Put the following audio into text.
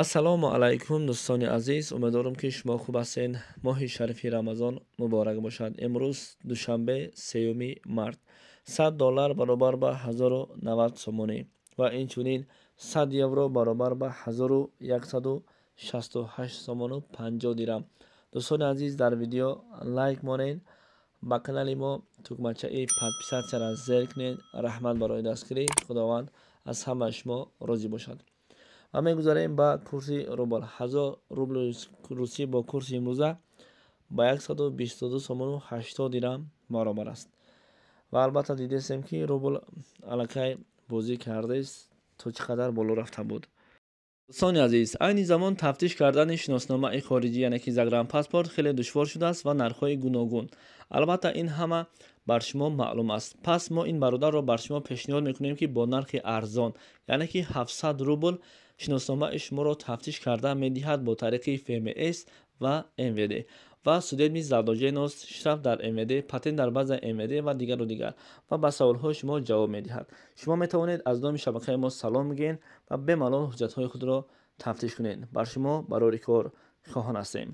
Ассалому алайкум, дӯстони азиз, умедворам, ки шумо хуб ҳастед. Моҳи шарифи Рамазон муборак бошад. Имрӯз душанбе, 3-юми март. 100 доллар баробар ба 1090 сомонӣ ва инчунин 100 евро баробар ба 1168 сомону 50 дирам. Дӯстони азиз, дар видео лайк монед, ба канали мо тугмачаи подписаться-ра зер кунед. Раҳмат барои дастгирӣ, Худованд аз ҳамаи шумо розӣ бошад. Ва мегузарем ба курси рубл. 1000 рубли русӣ бо курси имрӯза ба 122 сомону 80 дирам баробар аст. Ва албатта, дидестем, ки рубл аллакай бозӣ кардааст, то чӣ қадар боло рафта буд. Дӯстони азиз, айни замон тафтиш кардани шиносномаи хориҷӣ, яъне ки загранпаспорт, хеле душвор шудааст ва нархҳои гуногун. Албатта, ин ҳама бар шумо маълум аст. Пас мо ин бародарро бар шумо пешниҳод мекунем, ки бо нархи арзон, яъне ки 700 рубл, шиносномаи шуморо тафтиш карда медиҳад бо тариқи ФМС ва МВД ва судебный задолженность, штраф дар МВД, патент дар базаи МВД ва дигару дигар, ва ба саволҳои шумо ҷавоб медиҳад. Шумо метавонед аз номи шабакаи мо салом бигӯед ва бемалол ҳуҷҷатҳои худро тафтиш кунед. Бар шумо барори кор хоҳон ҳастем.